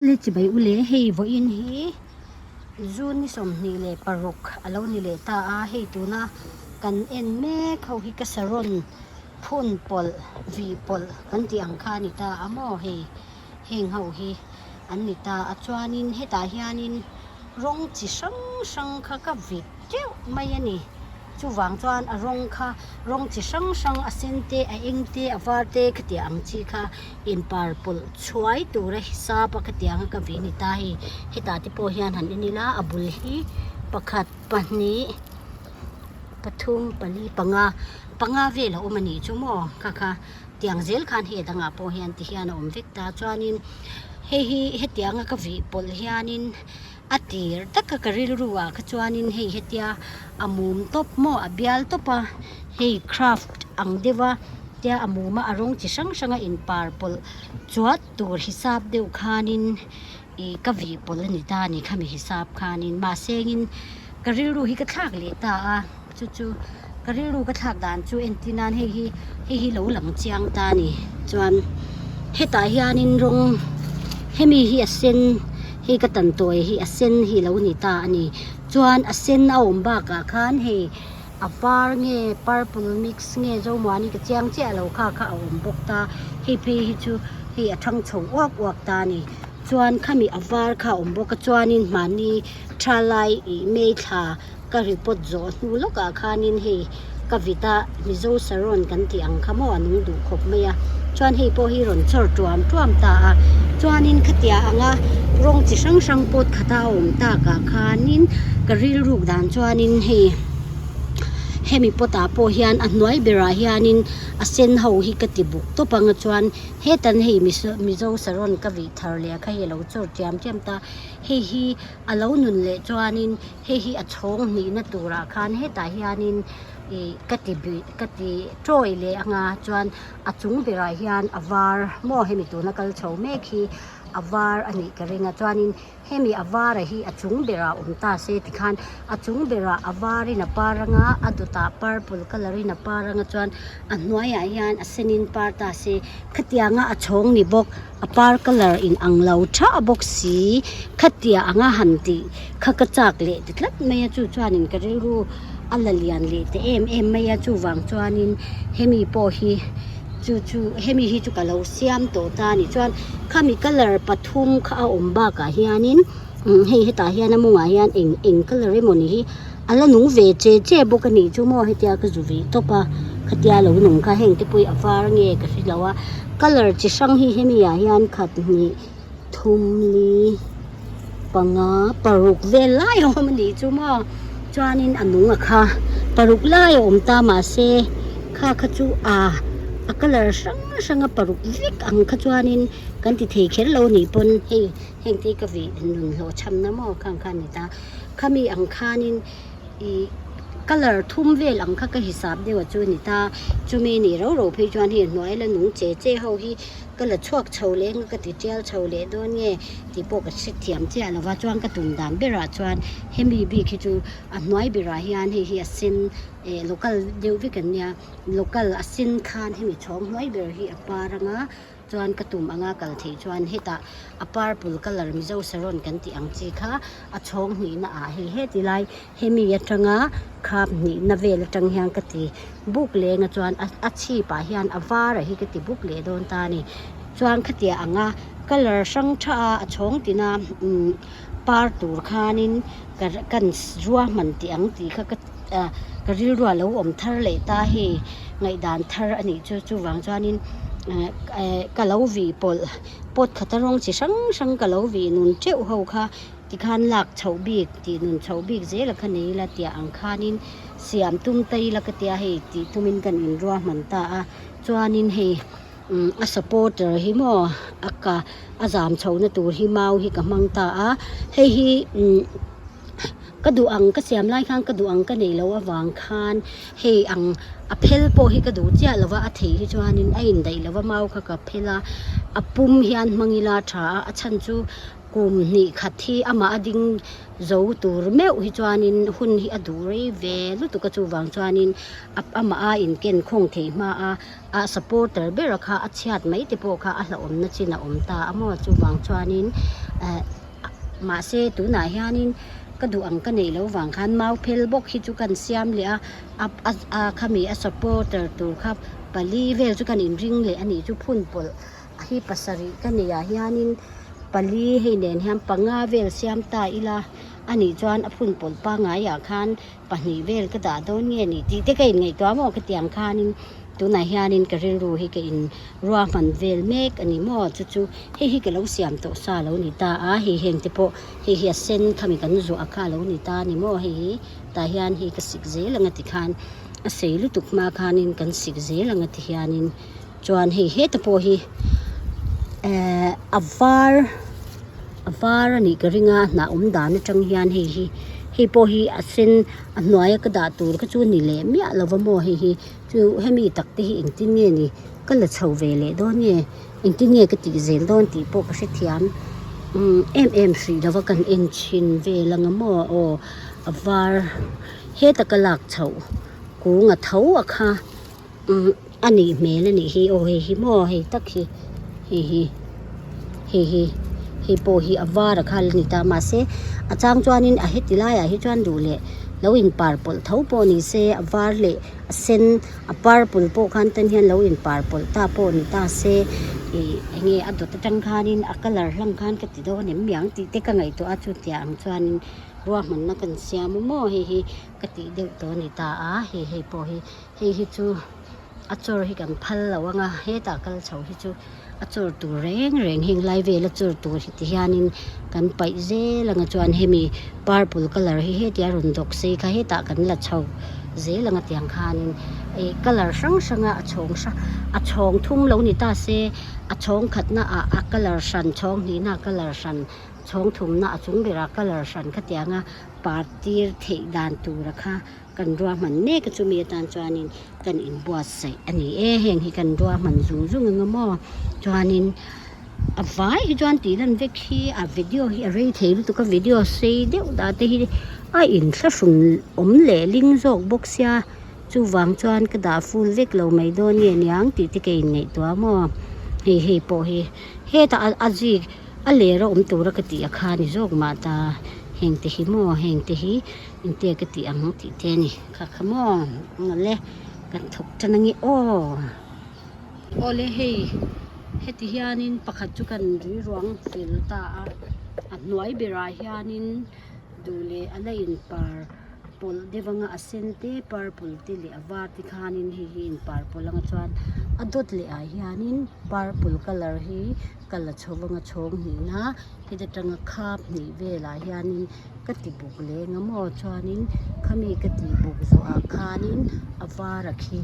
Le chibai u le, hei vawiin hi June ni 26 a lo ni leh ta a, hei tuna kan en mek ho hi ka saron phun pawlh vih pawlh kan tih ang kha a ni ta a maw hei heng ho hi an ni ta a chuanin hetah hianin rawng chi hrang hrang kha ka vit teuh mai a ni. Chuvang chuan a rawng kha rawng chi hrang hrang a sen te a eng te a var te khatiang ang chi kha inpar pawlh chhuai tura hisap a khatiang a ka vih ni ta hei hetah te pawh hian han en ila a bul hi pakhat pahnih pathum pali panga panga vel a awm a nih chu maw kha kha tiang zel khan hei a dangah pawh hian ti hian a awm vek ta chuanin hei hi hetiang a ka vih pawlh hianin. A tir taka ka rilru ah kha chuanin hei hetia a mum tawp maw a bial tawp a hei craft ang deuh a tia a mum a a rawng chi hrang hrang a inpar pawlh chuat tur hisap deuh khanin ih ka vih pawlh a ni ta a ni khami hisap khanin mahse engin ka rilru hi ka thlak leh ta a. Chu chu ka rilru ka thlak dan chu entir nan hei hi hei hi lo lang chiang ta a ni chuan hetah hianin rawng hemi hi a sen hei ka tan tawi hi a sen hi lo ni ta a ni chuan a sen a awm bakah khan hei a var nge purple mix nge zomuani ka chiang chiah lo kha kha a awm bawk ta hei phei hi chu hei a thang chho uak uak ta a ni chuan khami a var kha a awm bawk a chuanin mahni thalai ih maithla. Ka report zawh hnu lawkah khanin hei ka vit a Mizo Saron kan tih ang kha maw a nung duh khawp mai a, chuan hei pawh hi rawn chawr tuam tuam ta a, chuanin khatia anga rawng chi hrang hrang pawt khata a awm takah khanin ka rilruk dan chuanin hei hemi pawt ah pawh hian a hnuai berah hianin a sen ho hi ka ti buk tawp ang a chuan hetan hei Mizo Saron ka vih thar leh a kha hei a lo chawr tiam tiam ta, hei hi a lo nun leh chuanin. Hei hi a chhawng hnihna turah khan hetah hianin ih ka ti bih ka ti tawi leh anga chuan a chung berah hian a var maw hemi tuna kal chho mek hi a var a nih ka ring a chuanin hemi a vara hi a chung berah awm ta se tikhan a chung berah a varin a par anga a dawtah purple colour in a par anga chuan a hnuaiah hian a senin par ta se khatianga a chhawng ni bawk. A par colour in ang lo tha bawk si khatia anga han tih kha ka chak leh ti tlat mai a chu chuanin ka rilru a la lian leh ta em em mai a chuvang chuanin hemi pawh hi chu chu hemi hi chu ka lo siam tawh ta a ni chuan khami colour pathum kha a awm bakah hianin hei hetah hian a mawngah hian eng eng colour emawni hi A la nung ve che che bawk a nih chu maw hetia ka zu ve tawp a khatia lo nung kha heng te pawh hi a var nge ka hre lo a colour chi hrang hi hemi ah hian khat hnih thum li panga paruk vel lai a awm a nih chu maw chuanin a nung a kha paruk lai a awm ta mahse kha kha chu ah a colour hrang hrang a paruk vek ang kha chuanin kan ti thei kher lo a nih pawn hei heng te hi ka vih nun hlawh chhamna maw khang kha a ni ta. Khami ang khanin ih colour thum vel ang kha ka hisap deuh a chu a ni ta. Chumi nih ro ro phei chuan hei hnuai la nung che che ho hi ka la chhuak chho leh anga ka ti tial chho leh dawn nge tih pawh ka hre thiam chiah lo va. Chuan ka tum dan berah chuan hemi bik hi chu a hnuai berah hian hei hi a sen eh local deuh vek an nia local a sen khan hemi chhawng hnuai ber hi a par anga Chuan ka tum anga kal theih chuan hetah a purple colour Mizo saron kan tih ang chi kha a chhawng hnihna ah hei heti lai hemi atanga khap hnihna vel atang hian ka ti buk leng a chuan a chhip ah hian a var ah hi ka ti buk leh dawn ta a ni chuan khatiang anga colour hrang tha a a chhawng tina umm par tur khanin ka kan ruahman tih ang tih kha ka Ka rilru a lo awm thar leh ta hei ngaihdan thar a nih chu chuvang chuanin ka lo vih pawlh pot khata rawng chi hrang hrang ka lo vih nun teuh ho kha tikhan lak chhoh bik tih nun chhoh bik zel a kha nei ila tiah ang khanin siam tum ta ila ka tia hei tih tumin kan inruahman ta a chuanin hei a supporter hi maw a ka a zam chhohna tur hi mau hi ka hmang ta a hei hi. Ka duh ang ka siam lai khan ka duh ang ka neih loh avang khan hei ang a phel pawh hi ka duh chiah lo va a theih hi chuanin a indaih lo va mau kha ka phel a a pum hian hmang ila tha a a chhan chu kum hnih khat hi amah a ding zo tur meuh hi chuanin hun hi a duh rei ve lutuk a chuvang chuanin amah a inken khawng theih hma a. A supporter bera kha a chhiat mai te pawh kha a hlauhawmna chin a awm ta a maw chuvang chuanin Eh mahse tunah hianin ka duh ang ka neih loh vang khan mau phel bawk hi chu kan siam leh a a a khami a supporter tur kha pali vel chu kan inring leh a nih chu phun pawlh hi pasarih ka neih ah hianin pali hei nen hian panga vel siam ta ila a nih chuan a phun pawlh pangngai ah khan pahnih vel ka dah dawn nge ni tih te ka inngaihtuah maw ka tiang khanin tunah hianin ka rilru hi ka in ruahman vel mek a ni maw chu chu hei hi ka lo siam tawh sa a lo ni ta a hei heng te pawh hei hi a sen khami kan zuah kha a lo ni ta a ni maw hei hi tah hian hei ka sik zel anga tikhan a sei lutuk hma khanin kan sik zel anga ti hianin chuan hei heta pawh hi ehh a var a var a nih ka ring a hnah awm dan atang hian hei hi hei pawh hi a sen a hnuaia ka dah tur kha chu a ni leh miah lo va maw hei hi chu hemi tak te hi engtin nge ni ka la chho ve leh dawn nge engtin nge ka tih zel dawn tih pawh ka hrethiam umm em em hrih lo va kan en chhin vel anga maw aw a var heta ka lak chhoh kung a tho a kha. Umm a nih hmel a nih hi aw hei hi maw hei tak hi hei hi hei hi hei pawh hi a var a khal a ni ta mahse a chang chuanin a heti laiah hi chuan duh leh lo in par pawlh tho pawh ni se a var leh a sen a purple pawh khan tan hian lo in par pawlh ta pawh ni ta se ih eng nge a dawt atang khanin a colour hlang khan ka ti dawn em niang tih te ka ngaihtuah a chutiang ang chuanin ruahmanna kan siam a maw hei hi ka tih deuh tawh a ni ta a hei hei pawh hi. Hei hi chu a chawr hi kan phal lo ang a hetah kal chho hi chu a chawr tur reng reng heng lai vela chawr tur hi ti hianin kan paih zel ang a chuan hemi purple colour hi hetia rawn dawk sei kha hetah kan la chho zel ang a tiang khanin ih colour hrang hrang a a chhawng hrang a chhawng thum lo ni ta se a chhawng khatna ah a colour hran chhawng hnihna ah colour hran chhawng thumna a chung berah colour hran khatianga par tir theih dan tura kha. Kan ruahman mek a chumi atan chuanin kan inbuatsaih a ni e heng hi kan ruahman zung zung anga maw chuanin a vai hi chuan tih lan vek hi a video hi a rei thei lutuk a video sei deuh dah te hi a inthlahrun awm leh ling zawk bawk sia chuvang chuan ka dah full vek lo mai dawn nge niang tih te ka inngaihtuah maw hei hei pawh hi hetah a zik a ler a awm tura ka tih a kha ni zawk mah ta heng te hi maw heng te hi. Engtia ka tih ang tih te a ni. Kha kha maw awle kan thawk tan ange aw. Awle hei heti hianin pakhat chu kan ruiruang fel ta a, a hnuai berah hianin duh leh a la inpar pawlh deuh anga a sen te purple te leh a var te khanin hei hi inpar pawlh anga chuan a dawt leh ah hianin purple colour hi ka la chho anga chhawng hnihna heta tanga khap hnih velah hianin. Ka ti buk leng a maw chuanin khami ka tih buk zawh ah khanin a var a khi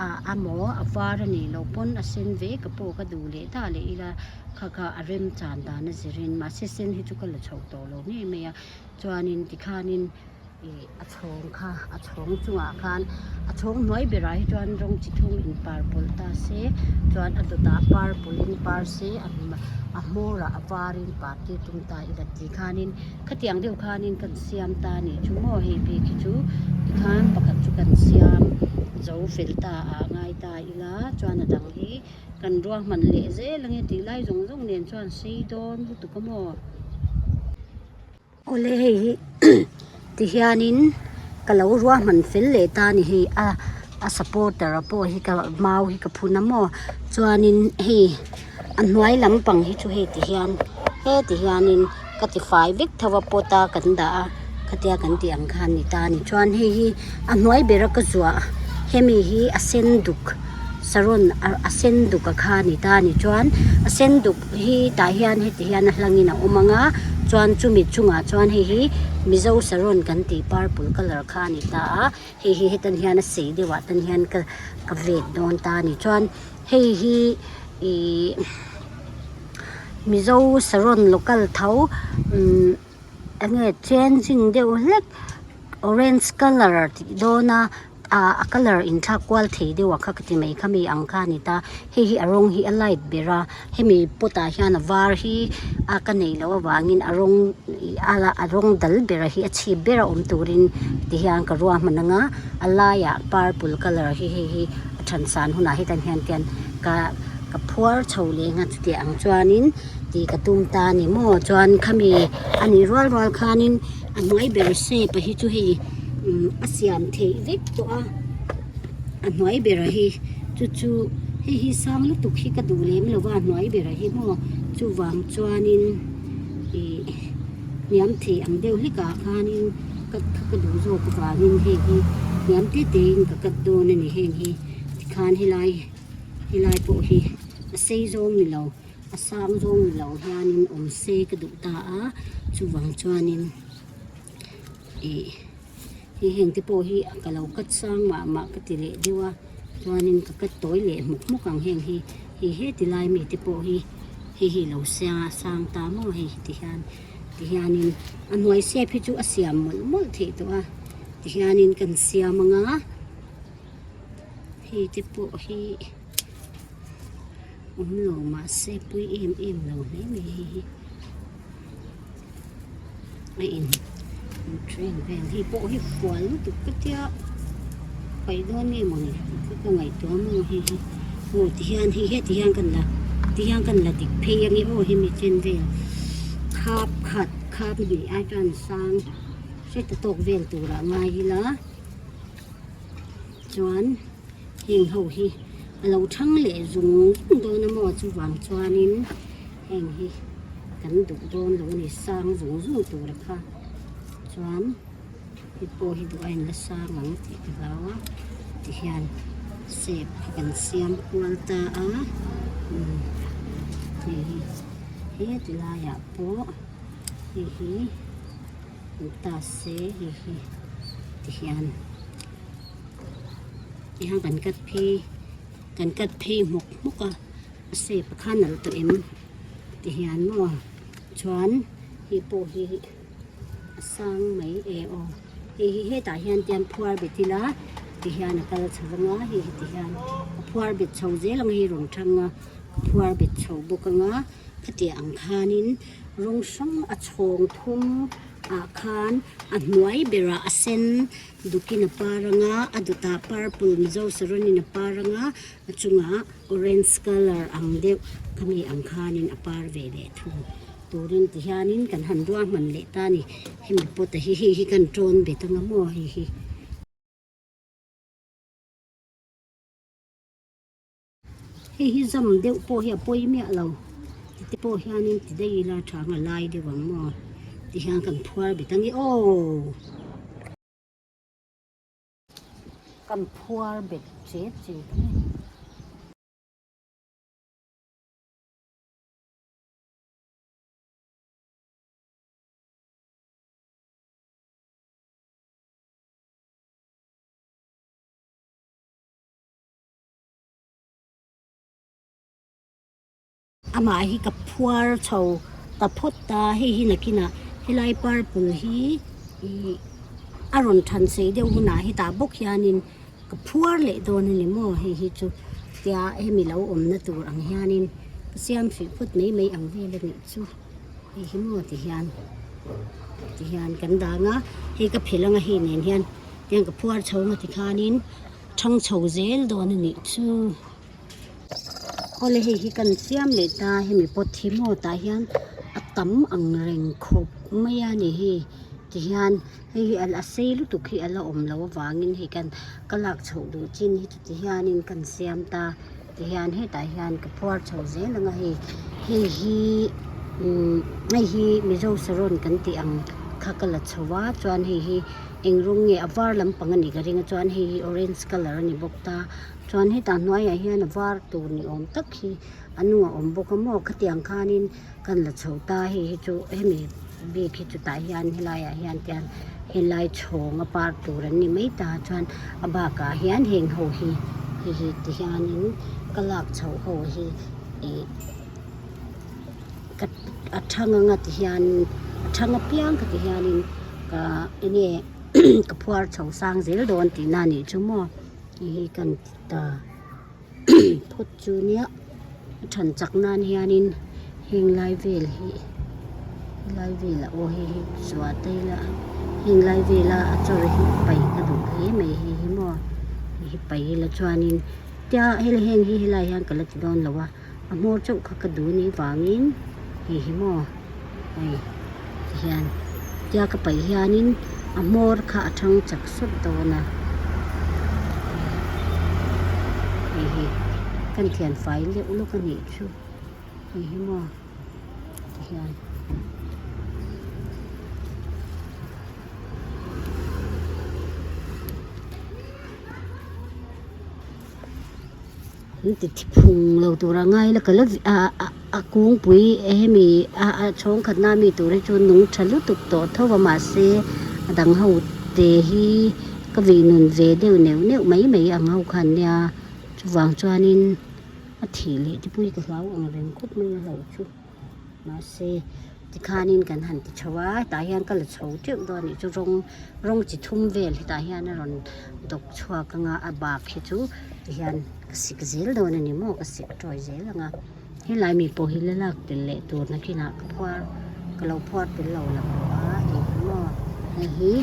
ah a maw a var a nih loh pawn a sen ve ka pawh ka duh leh dah leh ila kha kha a rem chan dan a zirin mahse sen hi chu ka la chho tawh lo ngei mai a chuanin tikhanin ih a chhawng kha a chhawng chungah khan a chhawng hnuai berah hi chuan rawng chi thum in par pawlh ta se chuan a dawtah purple in par se a hmawrah a varin par tir tum ta ila ti khanin. Khatiang deuh khanin kan siam ta a nih chu maw hei bik hi chu tikhan pakhat chu kan siam zo fel ta ah ngai ta ila chuan a dang hi kan ruahman leh zel ange tih lai zawng zawng nen chuan sei dawn lutuk a maw. Awle hei hi tihianin ka lo ruahman fel leh ta a ni hei a a supporter a pawh hi ka mau hi ka phun a maw chuanin hei a hnuai lampang hi chu hei tihian heti hianin. Ka ti fai vek tho a pot a kan dah a khatia kan tih ang khan ni ta a ni chuan hei hi a hnuai bera ka zuah hemi hi a sen duk saron a sen duk a kha a ni ta a ni chuan a sen duk hi tah hian heti hian a hlangin a awm ang a chuan chumi chungah chuan hei hi mizo saron kan tih purple colour kha a ni ta a hei hi hetan hian a sei deuh ah tan hian ka ka vet dawn ta a ni chuan hei hi ihh. Mizo saron local tho umm enge changing deuh hlek orange colour tih dawn a ah a colour inthlak kual thei deuh a kha ka ti mai kha mi ang kha a ni ta hei hi a rawng hi a light ber a hemi pot ah hian a var hi a ka neih loh avangin a rawng ih a rawng dal ber hi a chhip ber a awm turin ti hian ka ruahman ang a a laiah purple colour hi hei hi a than san hunah hetan hian tian ka. Ka phuar chho leh ngha chutiang ang chuanin Tih ka tum ta a ni maw? Chuan khami a nih rual rual khanin a hnuai ber shape hi chu hei a siam theih vek tawh a, a hnuai bera hi chu chu hei hi sang lutuk hi ka duh lem lo va a hnuai bera hi maw chuvang chuanin ih hniam thei ang deuh hlek ah khanin cut kha ka duh zawk avangin hei hi hniam te te in ka cut dawn a ni heng hi tikhan helai helai pawh hi a sei zawng ni lo. A sang zawng ni lo hianin awm se ka duh ta a, chuvang chuanin ih hei heng te pawh hi ka lo cut sang mah mah ka ti leh deuh a, chuanin ka cut tawi leh hmuk hmuk ang heng hi, hei heti lai mi te pawh hi hei hi lo sang ta maw hei hi ti hian ti hianin a hnuai sep hi chu a siam mawlh mawlh theih tawh a ti hianin kan siam ang a hei te pawh hi. Awm lo mahse pui em em lo hle mai hei hi a in in train vel hi pawh hi fual lutuk ka tia paih dawn nge mawni ka ngaihtuah maw hei hi aw ti hian hei heti hian kan la ti hian kan la dik phei ange aw hemi chen vel khap khat khap hnih ai chuan sang hre ta tawk vel turah ngai ila chuan. Heng ho hi a lo thang leh zung zung dawn a maw chuvang chuanin heng hi kan duh dawn lo a ni sang zung zung tur a kha chuan hei pawh hi duh a in la sang ang tih ka hlau a tihian shape kha kan siam kual ta a umm hei hi heti laiah pawh hei hi ni ta se hei hi tihian. Tihian kan cut phei kan cut phei hmawk hmawk a a shape kha nalh tawh em tihian maw chuan hei pawh hi a sang mai e aw hei hi hetah hian tian phuar bet ila tihian a kal chho ang a hei hi tihian a phuar bet chho zel ang a hei rawn thang a phuar bet chho bawk ang a khatiang ang khanin rawng hrang a chhawng thum ah khan a hnuai berah a sen. Dukin a par anga a dawtah purple Mizo sarawnin a par anga a chungah orange colour ang deuh khami ang khanin a par ve leh thung turin ti hianin kan han ruahman leh ta a ni hemi pot a hi hei hi kan tawn bet anga maw hei hi. Hei hi zam deuh pawh hi a pawi miah lo ti te pawh hianin ti daih ila tha ang a lai deuh ang maw ti hian kan phuar bet ang i aw kan phuar bet chet chet ang e. Amah hi ka phuar chho ta phawt ta, hei hi nakinah helai purple hi ih a rawn than sei deuh hunah hetah bawk hianin ka phuar leh dawn a ni maw hei hi chu tia hemi lo awmna tur ang hianin ka siam hrih phawt mai mai ang vel a nih chu hei hi maw ti hian ti hian kan dang a hei ka phel anga hei nen hian tiang ka phuar chho nga tikhanin. Thang chho zel dawn a nih chu. Awle hei hi kan siam leh ta hemi pot hi maw tah hian a tam ang reng khawp mai a ni hi tihian hei hi a sei lutuk hi a la awm loh avangin hei kan ka lak chhoh duh chin hi chu tihianin kan siam ta tihian hetah hian ka phuar chho zel ang a hei hei hi umm hei hi mizo saron kan tih ang kha ka la chho a chuan hei hi. Eng rawng nge a var lampang a nih ka ring a chuan hei hi orange colour a ni bawk ta chuan hetah hnuaiah hian a var tur ni awm tak hi a hnungah a awm bawk a maw khatiang khanin kan la chho ta hei hi chu hemi bik hi chutah hian helaiah hian tian helai chhawng a par tur an ni mai ta chuan a bakah hian heng ho hi hei hi ti hianin ka lak chhoh ho hi ih. Ka a thang anga ti hian a thang apiang ka ti hianin ka enge ka phuar chho sang zel dawn tihna a nih chu maw hei hi kan ti ta phawt chu nia a than chak nan hianin heng lai vel hi helai velah aw hei hi zuah te ila heng lai vela a chawr hi paih ka duh hle mai hei hi maw hei hi paih ila chuanin tia heng hi helai hian ka la ti dawn lo a. A hmawr chauh kha ka duh anih vangin Hei hi maw hei tihian tia ka paih hianin a hmawr kha a thang chak sawt dawn a hei hi kan thian fai leuh lawk a nih chu hei hi maw tihian. An ti thi phung lo tur a ngai la ka la a kungpui hemi a a chhawng khatna ami tur hi chu nung tha lutuk tawh tho a mahse a dang ho te hi ka vei nun ve deuh neuh neuh mai mai ang ho khan nia chuvang chuanin a thih leh te pawh hi ka hlau ang reng khawp mai a hlauh chu. Mahse tikhanin kan han ti chho a hetah hian ka la chho teuh dawn anih chu rawng rawng chi thum vel hetah hian a rawn dawk chhuak anga a bak hi chu tihian ka sik zel dawn a ni maw ka sik tawi zel ang a helai mi pawh hi la lak tel leh tur nakinah ka phuar ka lo phuar tel lo la pawh a hei hi maw hei hi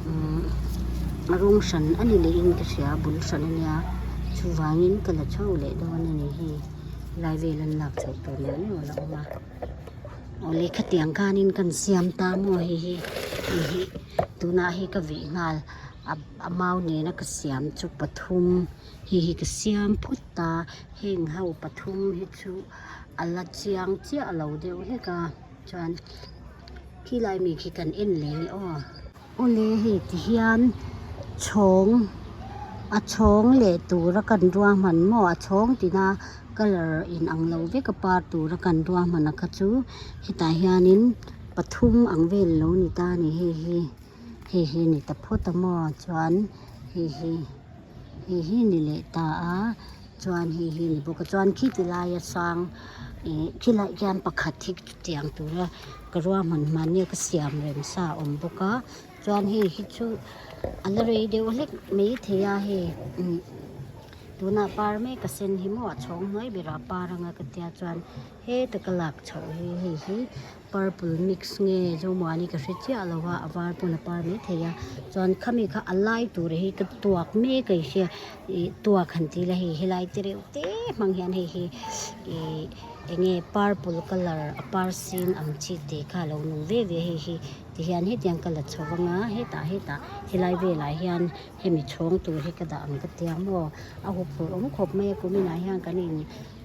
umm a rawng hran a ni leh in ka hria a bul hran a nia chuvangin ka la chho leh dawn a ni hei. Lai vel an lak chhoh tur neuh neuh a la awm a awle khatiang khanin kan siam ta maw hei hi hei hi tunah hei ka vih nghal a a mau nena ka siam chu pathum hei hi ka siam phawt ta heng ho pathum hi chu a la chiang chiah lo deuh hlek a chuan khilai mi khi kan en leh ang e aw. Awle hei ti hian chhawng a chhawng leh tura kan ruahman maw a chhawng tina colour in ang lo vek a par tura kan ruahman a kha chu hetah hianin pathum ang vel alo ni ta a ni hei hi hei hi a ni ta phawt a maw chuan hei hi hei hi a ni leh ta a chuan hei hi a ni bawk a chuan khiti laia sang ih khilaiah khian pakhat hi chutiang tura. Ka ruahman mahnia ka siam reng sa a awm bawk a chuan hei hi chu a la rei deuh hlek mai thei a hei umm tunah par mek a sen hi maw a chhawng hnuai berah par anga ka tia chuan heta ka lak chhoh hi hei hi purple mix nge zomuani ka hre chiah lo a a var pawn a par mai thei a chuan khami kha a lai tur hi ka tuak mek a i hria ih tuak han tih ila hei helai te reuh te hmang hian hei hi ih. Enge purple colour a par sin ang chi te kha alo nung ve ve hei hi ti hian hetiang ka la chho vang a hetah hetah helai velah hian hemi chhawng tur hi ka dah ang ka tia maw a huphurh awm khawp mai a kuminah hian kan in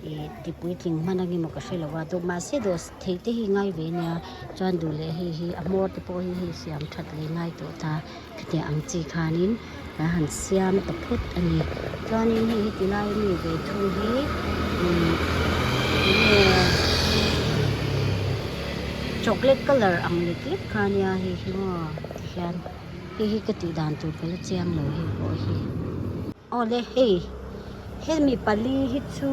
ih ti puitling hman ang emaw ka hre lo a duh mahse dawh theih te hi ngai ve ania chuan duh leh hei hi a hmawr te pawh hi hei siam that leh ngai tawh ta khatiang ang chi khanin kan han siam ta phawt a ni chuanin hei hi tilai ami ve thung hi umm enge chocolate colour ang lek lek kha ania hei hi maw tihian hei hi ka tih dan tur ka la chiang lo hei pawh hi. Awle hei hemi pali hi chu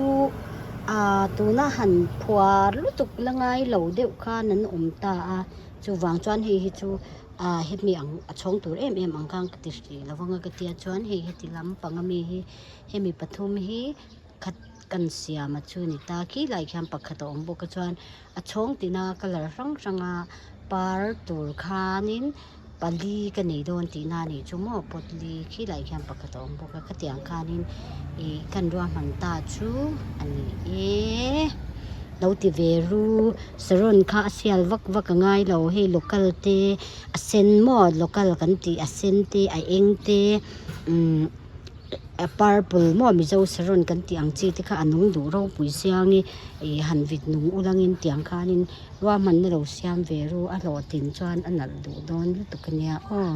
ah tuna han phuar lutuk la ngai lo deuh khan an awm ta a chuvang chuan hei hi chu ah hemi ang a chhawng tur em em ang khan ka ti hrih lo vang a ka tia chuan hei heti lampang ami hi hemi pathum hi khat kan siam a chu ni ta khi lai khian pakhat a awm bawk a chuan a chhawng tina colour hrang hrang a par tur khanin pali ka nei dawn tihna a nih chu maw pot li khi lai khian pakhat a awm bawk a khatiang khanin ih kan ruahman ta chu a ni e lo ti ve ru saron kha a sial vak vak a ngai lo hei local te a sen maw local kan tih a sen te a eng te umm a purple maw mizo saron kan tih ang chi te kha a nung duh ropui siang i ih han vit nung ulangin tiang khanin ruahmanna lo siam ve ru a hlawhtlin chuan a nalh duh dawn lutuk a nia aw.